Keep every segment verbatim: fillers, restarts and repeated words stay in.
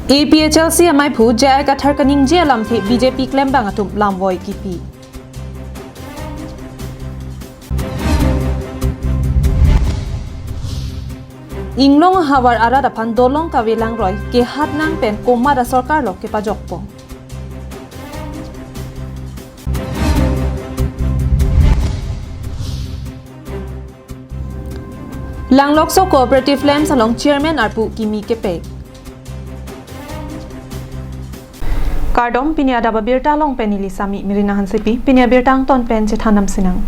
A P H L C amaiphu J I Kathar kaningje alamthe B J P klembang atum lamvoi kipi. Inglong ahavar arat aphan dolong kave langroi kehat nang pen komat asorkar lo kepajokpo. Langlokso Cooperative Lamps along Chairman arpu kimi kepek. Kardom, pini adap abirta along pen neli Sami Mirina Hansepi, pini abirta angton pen chethan damsinang.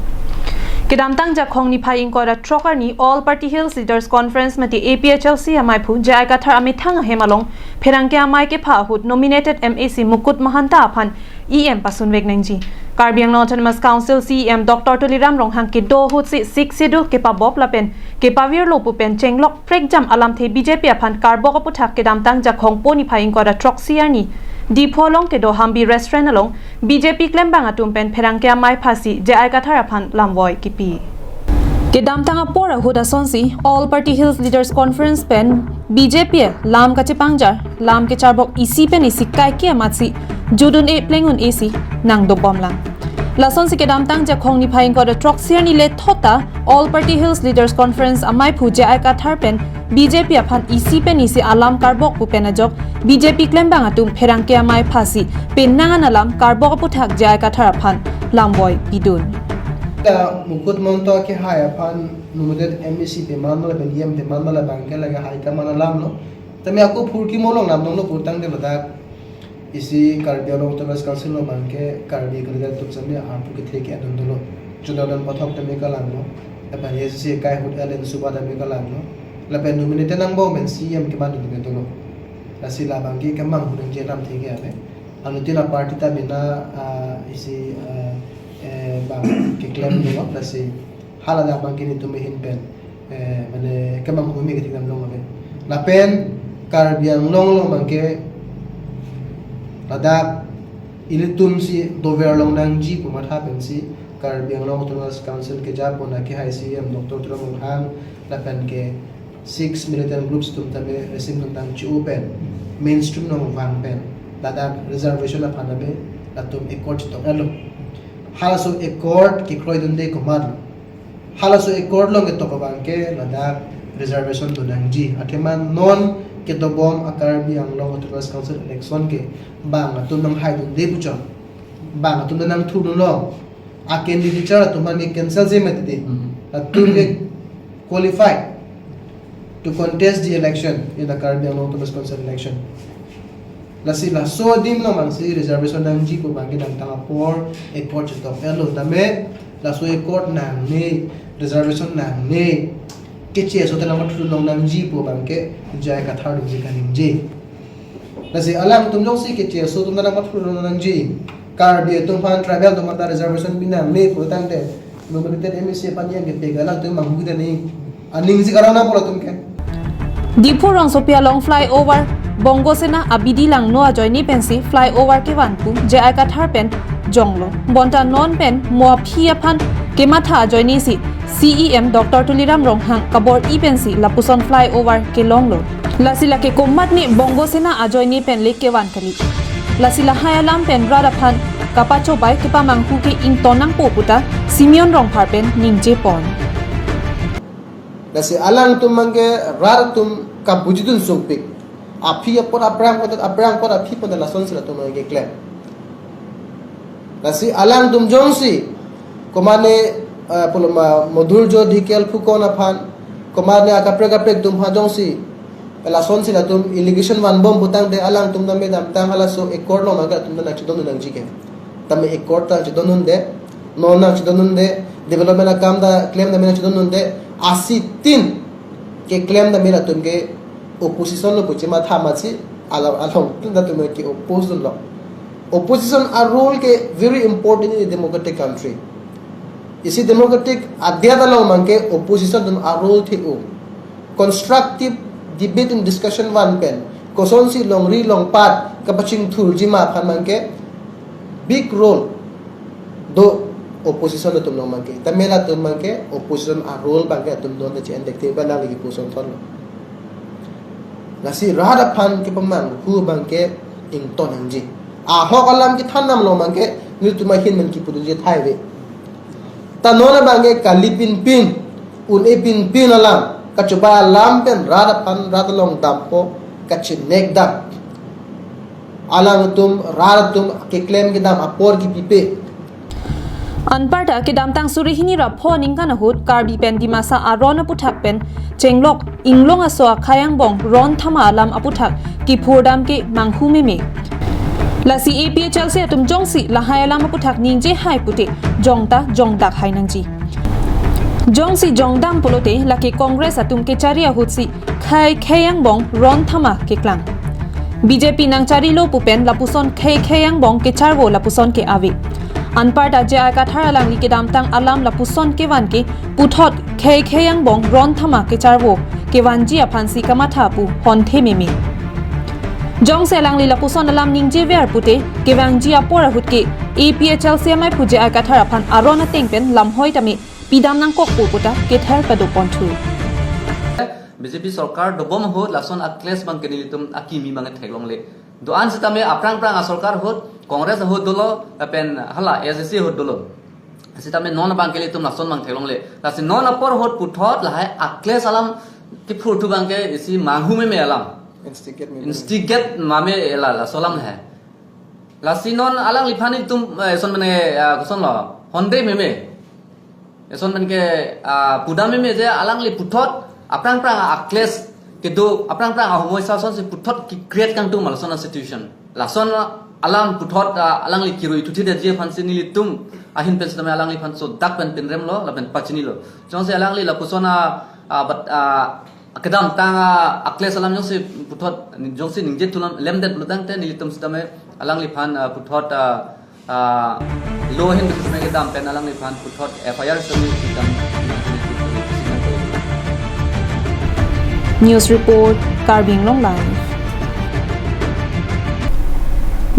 Kedamtang Jakhong niphai ingkoi ra throk arni All Party Hills Leaders Conference mate A P H L C amaiphu J I Kathar amethang ahem along pherangke amei kepha ahut nominated M A C Mukut Mahanta aphan E M pasunvek nangji. Karbi Anglong Autonomous Council C E M Doctor Tuliram Ronghang kedo ahutsi Sixth Schedule kepabop lapen kepavirlo pu pen chenglok prekjam alamthe B J P aphan karbok aputhak kedamtang Jakhong po niphai ingkoi ra throksi arni Diphu along kedo Hambi Restaurant along B J P klembang atum pen pherangke amei phasi J I Kathar aphan lamvoi kipi. Kedamtang apor ahut asonsi All Party Hills Leaders Conference pen B J P lam kachepangjar, lam kecharbok isi pen isi kaike amatsi judun-e pleng un-esi nangdobom lang. Lasonsi kedamtang Jakhong niphai ingkoi ra throksi arni le thot ta All Party Hills Leaders Conference amaiphu J I Kathar pen B J P aphan isi pen isi alam karbok pu pen ajok B J P klembang atum pherangke amei phasi penang an alam karbok aputhak J I Kathar aphan lamvoi pidun. Ta Mukut Mahanta kehai aphan nominated M A C pemam lapen E M pemam labang ke lake high command alam lo. Tame ako phurkimo along lam nanglo pulotangte ladak isi Karbi Anglong Autonomous Council along abangke Karbi candidate atum sitame arpu kethe ke-edun dolo. Jonadon Pathak tame kalang lo. Lapen A C C ekai ahut L N Suba tame kalang lo. Lapen nominated nangbom pen C E M keman tame dolo. Lasi labangke kemang hunang je lamthe ke ave. Anuttin aparty ta bina, ah, isi, ah, eh, bang keklem dolo. Lasi hala labangke nelitum ahin pen, eh, mane kemang humi ketheklem long ave. Lapen Karbi Anglong along abangke ladak ilitum si dover long nangji pu matha pensi Karbi Anglong Autonomous Council kejapon akehai C E M Doctor Tuliram Ronghang lapen ke six militant groups atum tame resim atum tang chu pen mainstream along vang pen ladak reservation aphan ave latum accord chetok-etlo. Halaso accord kekroidunde komatlo. Halaso accord along ketok abangke ladak reservation do nangji. Athema non kedobom a Karbi Anglong Autonomous Council election ke bang atum nanghaidunde puchot. Bang atum nangthurdunlo. A candidature atum aphan ke cancel si mati de. Mhm. Atum ke qualified to contest the election in the Karbi Anglong Autonomous Council election. Lasi laso adim along abangsi reservation nangji pu abangke kedamtang apor accord chetok-etlo tame laso accord nangne, reservation nangne, kecheso ta nangmathur long nangji pu abangke J I Kathar dunji kaningje. Lasi alangtum jongsi kecheso atum ta nangmathur long nangji, Karbi atum aphan, tribal atum aphan ta reservation pi nangne pulotangte nominated M A C aphan yang kepe alangtum manghu tani. Aningje karang na pula atum ke. Diphu rongsopi along flyover Bongo Sena abidi langno ajoine pensi flyover kevan pu J I Kathar pen jonglo. Bonta non pen mo aphi aphan kematha ajoine si C E M Doctor Tuliram Ronghang kabor-i pensi lapuson flyover kelonglo. Lasi lake komatne Bongo Sena ajoine pen le kevan kali. Lasi lahai alam pen rat aphan kapachobai kepamanghu ke ington nangpo puta Simeon Rongphar pen ningjepon. Lasi alangtum abangke rat atum kabujidun sungpik. Aphi apot aphrang apot aphrang apot aphi apot lasonsi latum abangke klem. Lasi alangtum jongsi komatne, eh, pulo ma Madhurjyoti Dikal Phukan aphan, komatne akaprek kaprek atum aphan jongsi lasonsi latum allegation vanbom pulotangte alangtum tame kedamtang halaso accord along abangke latum ta nangchedondun nangji ke. Tame accord ta nangchedondunde, non nangchedondunde, development akam ta klem tame nangchedondunde, asitin keklem tame latum ke opposition lo pu chematha amatsi ala along atum ta latum ke oppose dunlo. Opposition a role ke very important in a democratic country. Isi democratic adet along abangke opposition atum a role the-o. Constructive debate and discussion van pen kosonsi longri longpat kapachingthurji ma aphan abangke big role do opposition atum along abangke. Tame latum abangke opposition a role abangke latum non ta che-en dekte ba nang lagi opposition thon lo. Lasi rat aphan kepamanghu abangke ington nangji. Ahok alam kethan nam along abangke nelitum ahin pen kipudunji thai ave. Ta non abangke kali pinpin, un-e pinpin alam, kachobai alam pen rat aphan rat along dampo, kachinek dam. Alangtum rat atum keklem kedam apor kipipe. Anparta kedamtang suri hini ra pho aningkan ahut Karbi pen Dimasa aron aputhak pen chenglok Inglong aso akhei angbong ron thama alam aputhak kiphurdam ke manghu meme. Lasi A P H L C atum jongsi lahai alam aputhak ningje hai pute jongta jongdak hai nangji. Jongsi jongdam pulote lake Congress atum kechari ahutsi khei khei angbong ron thama keklang. B J P nangcharilo pu pen lapuson khei khei angbong kecharvo lapuson ke ave. Anparta J I Kathar alangli kedamtang alam lapuson kevan ke puthot khei khei angbong ron thama kecharvo kevanji aphansi kamatha pu honthe meme. Jongsi alangli lapuson alam ningjever pute kevangji apor ahut ke A P H L C amaiphu J I Kathar aphan aron ateng pen lamhoi tame pidam nangkokpo puta kether padoponthu. B J P sorkar dobom ahut lason a-clash abangke nelitum akimi abangke theklongle. Do-an sitame aphrang phrang asorkar ahut, Congress ahut dolo, lapen hala A S D C ahut dolo. Sitame non abangke ilitum lason abang theklongle. Lasi non apor ahut puthot lahai a-clash alam kiphurthu abangke isi manghu meme alam. Instigate meme. Instigate mame ela, laso alam lahai. Lasi non alangliphan itum, eh, eson mene, ah, kosonlo, honde meme. Eson pen ke, ah, pudam meme je alangli puthot aphrang phrang a-clash kedo, aphrang phrang ahomoisa asonsi puthot ki-create kangtung ma lason a-situation. Lason alam puthot, ah, alangli kirui thuthi detji aphansi nelitum ahin pen sitame alangliphan so dak pen pinremlo, lapen pachinilo. Jongsi alangli lapuson a, ah, but, ah, kedamtang a, a-clash alam jongsi puthot, jongsi ningje thulam lemdet pulotangte nelitum sitame alangliphan, ah, puthot, ah, ah, lo ahin bisitame kedam pen alangliphan puthot F I R sitame kedam. News report, Karbi Anglong Live.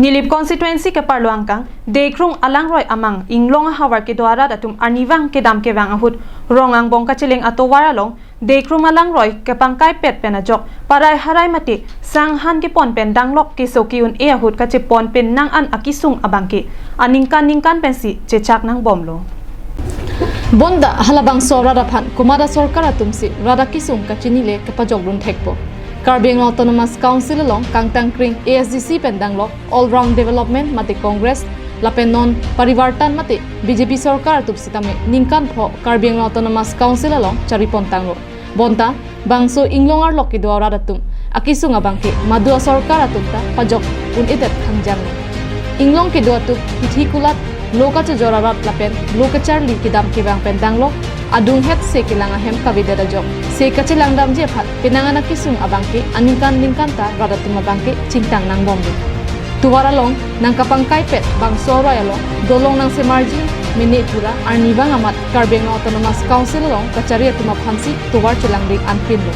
Nilip constituency keparlo angkang, Dekrung alangroi amang Inglong ahavar kedo arat atum arnivang kedam kevang ahut rong angbong kacheleng atovar along Dekrum alangroi kepangkaipet pen ajok parai harai mate sanghan kepon pen danglok keso ke-un-e ahut kachepon pen nang an akesung abangke aningkan ningkan pensi chechak nangbomlo. Bonta halabangso arat aphan komat asorkar atumsi rat akesung kachinile kepajokdun thekpo. Karbi Anglong Autonomous Council along kangtangkring A S D C pen danglok All Round Development mate Congress lapen non Parivartan mate B J P sorkar atum sitame ningkan pho Karbi Anglong Autonomous Council along charipon tanglo. Bonta bangso Inglong arlok kedo arat atum akesung abangke madu asorkar atum ta pajok un-edet khangjang. Inglong kedo atum kithi kulat lo kachojor arat lapen lo kacharli kedam kevang pen danglok adunghet se kelang ahem kavedet ajok se kachelang damji aphan penang an akesung abangke aningkan ningkan ta rat atum abangke chingtang nangbomlo. Tovar along nangkapangkaipet bangso aroi along dolong nangsemarji mene pura arnivang amat Karbi Anglong Autonomous Council along kachari atum aphansi tovar chelangding anpinlo.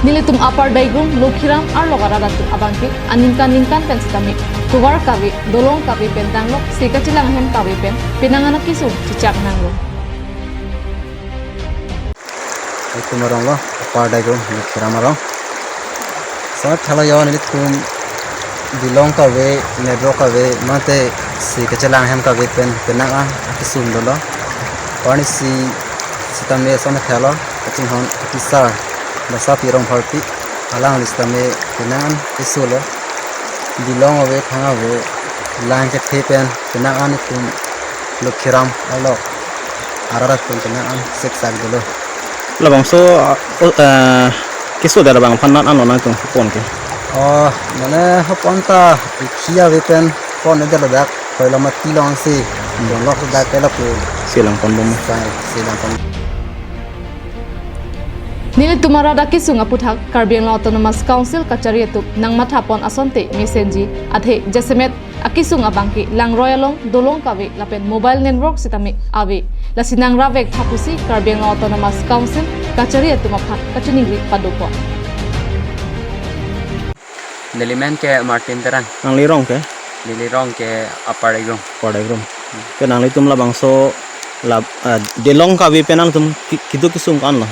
Nelitum Upper Daigrum, Lokhiram arlok arat atum abangke aningkan ningkan pen sitame tovar kave, dolong kave pen danglok se kachelang ahem kave pen penang an akesung chechak nanglo. Nelitum arong lo, Upper Daigrum, Lokhiram arong. Sa thala yo nelitum dolong kave, network kave, mate se kachelang ahem kave pen penang an akesung dolo. Arnisi sitame son thalo, kachinghon officer Basapi Rongpharpi alangli sitame penang an keso lo. Dolong ave, thang ave, lang kethe pen penang an itum Lokhiram arlok arat atum penang an seksak dolo. Labangso, ah, o, ah, keso dera bang phan nat anlo nangtum pon ke. Oh, mane hopon ta ikhi ave pen pon-edet ladak, koilama tilong si, donglok ladak ke lapu. Selang pon bom. Sai, selang pon. Nelitum arat akesung aputhak Karbi Anglong Autonomous Council kachari atum nangmathapon asonte mesenji athe jasemet akesung abangke langroi along dolong kave lapen mobile network sitame ave. Lasi nangrap vek tha pusi Karbi Anglong Autonomous Council kachari atum aphan kachiningri padopon. Neli men ke Martin Terang. Nangli rong ke? Neli rong ke Upper Daigrum. Upper Daigrum. Ke nanglitum labangso la, ah, dolong kave pen nangtum ki-, kedo kesung ko-anlo?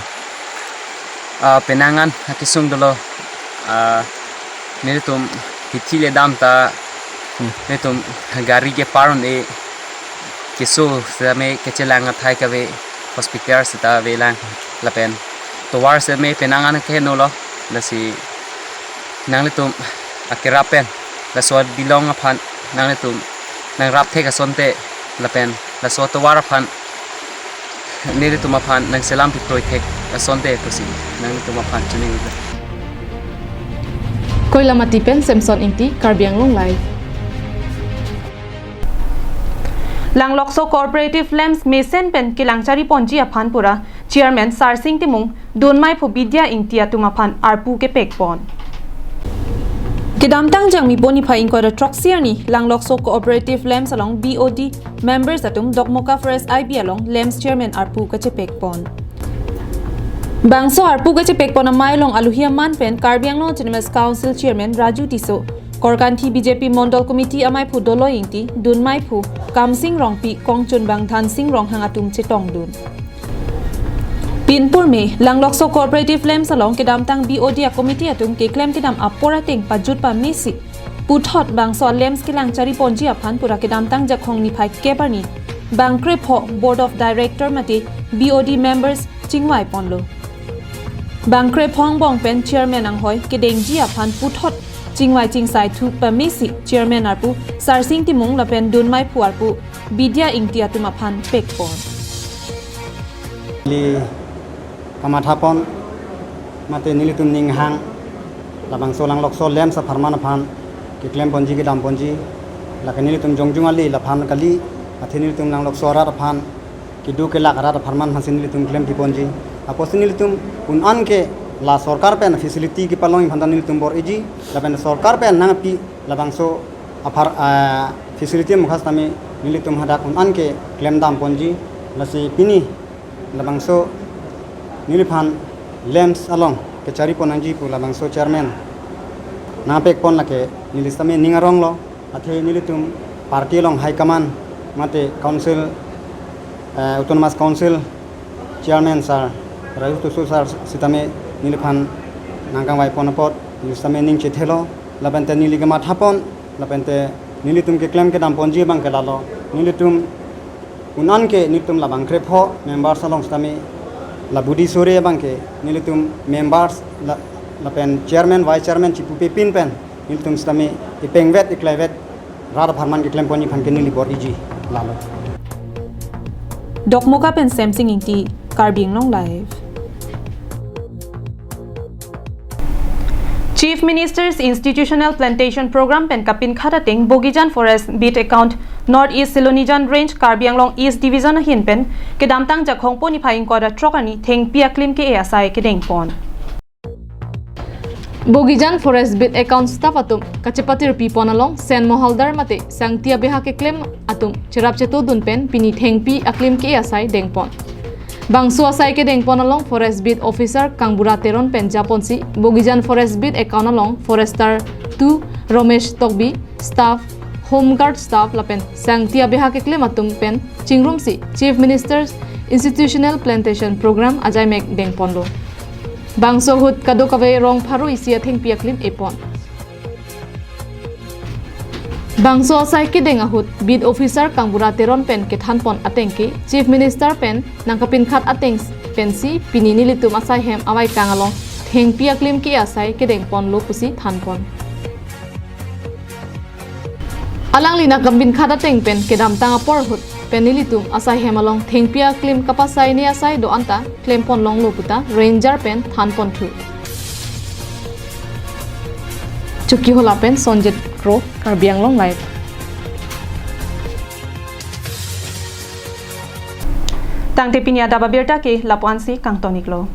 Ah, penang an kesung dolo. Ah, nelitum hithi le dam ta, hmm, nelitum gari ke parun e, keso same kechelang athai kave, hospital seta avelang lapen tovar same penang an keheno lo, lasi nanglitum akerap pen laso adilong aphan nanglitum nangrap thek asonte lapen laso tovar aphan nelitum aphan nangselam piproi thek asonte pusi nanglitum aphan choningri. Koilamati pen Samson Ingti, Karbi Anglong Live. Langlokso Cooperative Lamps mesen pen kelang chari ponji aphan pura Chairman Sarsing Timung, Dunmaiphu Bidya Ingti atum aphan arpu kepek pon. Kedamtang Jangmi po niphai ingkoi ra throksi arni Langlokso Cooperative Lamps along B O D members atum Dokmoka Forest I B along Lamps Chairman arpu kachepek pon. Bangso arpu kachepek pon amei along aluhi aman pen Karbi Anglong Autonomous Council Chairman Raju Tisso, Korkanthi B J P Mondol Committee ameiphu Doloi Ingti, Dunmaiphu Kamsing Rongpi, Kongchunbang Dhansing Ronghang atum chetongdun. Pinpur me, Langlokso Cooperative Lamps along kedamtang B O D a-committee atum keklem kedam apor ateng pajut pamesi puthot bangso a-lamps kelang chari ponji aphan pura kedamtang Jakhong niphai kep arni bang krepho Board of Director mate B O D members chingvai ponlo. Bang krepho angbong pen Chairman anghoi kedengji aphan puthot chingvai chingsai thu pamesi Chairman arpu Sarsing Timung lapen Dunmaiphu arpu Bidya Ingti atum aphan pek pon. Neli kamatha pon mate nelitum ninghang labangso Langlokso Lamps apharman aphan keklem ponji kedam ponji, lake nelitum jongjung ali laphan kali, athe nelitum Langlokso arat aphan kedo kelak arat apharman aphansi nelitum klem pi ponji. Apotsi nelitum un-an ke la sorkar pen facility kepalong aphan ta nelitum bor-iji, lapen sorkar pen nangpi labangso aphar, ah, facility mukhas tame nelitum hadak un-an ke klem dam ponji, lasi pini labangso neliphan lamps along kechari pon nangji pu labangso Chairman nangpek pon lake neli sitame ning arong lo, athe nelitum party along high command mate council, eh, Autonomous Council Chairman Sir Raju Tisso Sir sitame neliphan nangkangvai pon apot neli sitame ning chethelo, lapen te neli kamatha pon, lapen te nelitum keklem kedam ponji abang ke lalo, nelitum un-an ke nelitum labang krepho members along sitame la budi sore abang ke nelitum members la, lapen Chairman, Vice Chairman chipupe pin pen nelitum sitame ipengvet iklaivet rat apharman keklem ponji aphan ke neli bor-iji lalo. Dokmoka pen Samsing Ingti, Karbi Anglong Live. Chief Minister's Institutional Plantation Programme pen kapinkhat ateng Bogijan Forest Beat account North East Silonijan Range Karbi Anglong East Division ahin pen kedamtang Jakhong po niphai ingkoi ra throk arni thengpi aklim ke-e asai kedeng pon. Bogijan Forest Beat account staff atum kachepatir pi pon along Sen Mohaldar mate Sangti abeha keklem atum cherap chetodun pen pini thengpi aklim ke-e asai deng pon. Bangso asai kedeng pon along Forest Beat Officer Kangbura Teron pen japonsi Bogijan Forest Beat account along Forester two Romesh Tokbi, staff, Home Guard staff lapen Sangti abeha keklem atum pen chingrumsi Chief Minister's Institutional Plantation Programme ajaimek deng ponlo. Bangso ahut kadokave rong pharo isi athengpi aklim e pon. Bangso asai kedeng ahut Beat Officer Kangbura Teron pen kethan pon ateng ke Chief Minister pen nangkapinkhat ateng pensi pini nelitum asai hem avaikang along thengpi aklim ke-e asai kedeng ponlo pusi than pon. Alangli nangkapinkhat ateng pen kedamtang apor ahut pen nelitum asai hem along thengpi aklim kapasai ne asai do-an ta klem pon longlo puta Ranger pen than pon thu. Chokihola pen Sonjit Kro, Karbi Anglong Live. Tangte pini adap abirta ke lapu-ansi kangton-iklo.